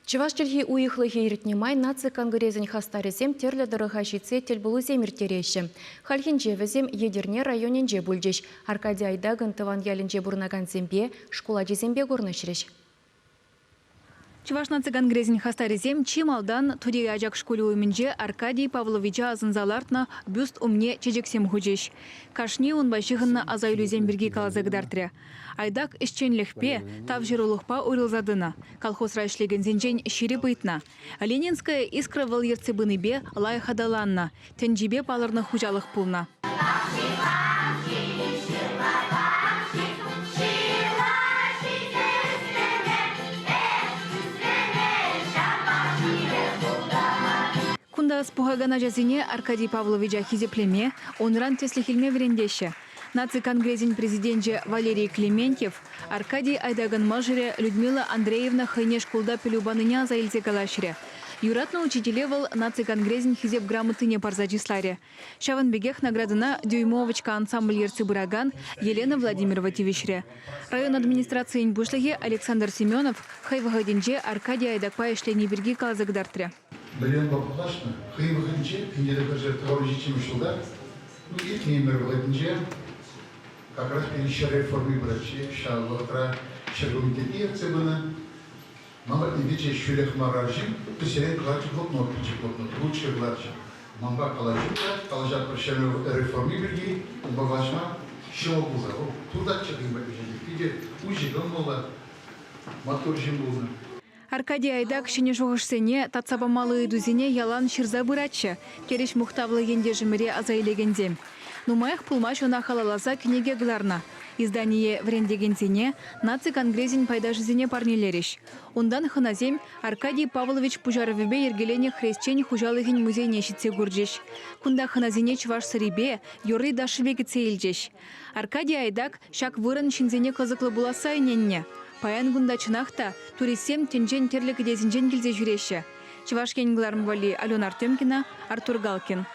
Чӑваш чӗлхи уйӑхлӑхӗ иртнӗ май наци конгресӗн хастарӗсем тӗрлӗ тӑрӑха ҫитсе тӗлпулусем ирттереҫҫӗ. Хальхинче вӗсем Етӗрне районӗнче пулчӗҫ. Аркадий Айдакӑн тӑван ялӗнче пурӑнакансемпе, шкул ачисемпе курнӑҫрӗҫ. Чӑваш наци конгресӗн хастарӗсем чи малтан Тури Ачак шкулӗ умӗнче Аркадий Павловича асӑнса лартнӑ бюст умне чечексем хучӗҫ. Кашни унпа ҫыхӑннӑ асаилӳсем пирки каласа кӑтартрӗ. Айдак ӗҫченлӗхпе, тавҫӑрулӑхпа уйрӑлса тӑнӑ. Колхозра ӗҫлекенсенчен ҫирӗп ыйтнӑ. Ленинская искра вӑл ертсе пынипе лайӑх аталаннӑ, тӗнчипе палӑрнӑ хуҫалӑх пулнӑ. Кунта ӑс пухакан ачасене Аркадий Павловича хисеплеме, унран тӗслӗх илме вӗрентеҫҫӗ. Наци конгресӗн президенчӗ Валерий Клементьев Аркадий Айдакӑн мӑшӑрӗ Людмила Андреевна хӑйне шкулта пӗлӳ панине аса илсе калаҫрӗ. Юратнӑ учителе вӑл Наци конгресӗн Хисеп грамотине парса чысларӗ. Ҫавӑн пекех наградӑна «Дюймовочка» ансамбль ертсе пыракан Елена Владимирова тивӗҫрӗ. Район администрацийӗн пуҫлӑхӗ Александр Семенов хӑй вӑхӑтӗнче Аркадий Айдакпа ӗҫлени пирки каласа кӑтартрӗ. Миллионпа паллашнӑ. Хӑй вӑхӑтӗнче, 1997 ҫулта, ну, иртнӗ ӗмӗр вӑхӑтӗнче как раз пирӗн ҫӗр реформи пыратчӗ. Ҫав вӑхӑтра ҫӗр комитетне ертсе пынӑ. Ман патне килчӗ ҫӳлех мар арҫын, кӗсьерен кӑларчӗ блокнот, пӗчӗк блокнот, ручка кӑларчӗ. Манпа калаҫу пырать, калаҫатпӑр ҫӗр реформи пирки, унпа калаҫма ҫӑмӑл пулса. Вӑл туртатчӗ хӑйӗн патне питӗ уҫӑ кӑмӑллӑ, маттур ҫын пулнӑ. Аркадий Айдак ҫӗнӗ шухӑшсене, татса памалли ыйтусене ялан ҫырса пыратчӗ, терӗҫ мухтавлӑ ентешӗмӗре аса илекенсем. Нумаях пулмасть ӑна халалласа кӗнеке кӑларнӑ. Издание вӗрентекенсене, наци конгресӗн пайташӗсене парнелерӗҫ. Унтан хӑнасем Аркадий Павлович пуҫарӑвӗпе йӗркеленӗ хресчен хуҫалӑхӗн музейне ҫитсе курчӗҫ. Кунта хӑнасене чӑваш сӑрипе, юрри-ташшипе кӗтсе илчӗҫ. Аркадий Айдак ҫак вырӑн ҫынсене кӑсӑклӑ пуласса ӗненнӗ. Паян кунта чӑнах та туристсем тӗнчен тӗрлӗ кӗтесӗнчен килсе ҫӳреҫҫӗ. Чӑваш Ен кӑларӑм валли Алена Артемкина, Артур Галкин.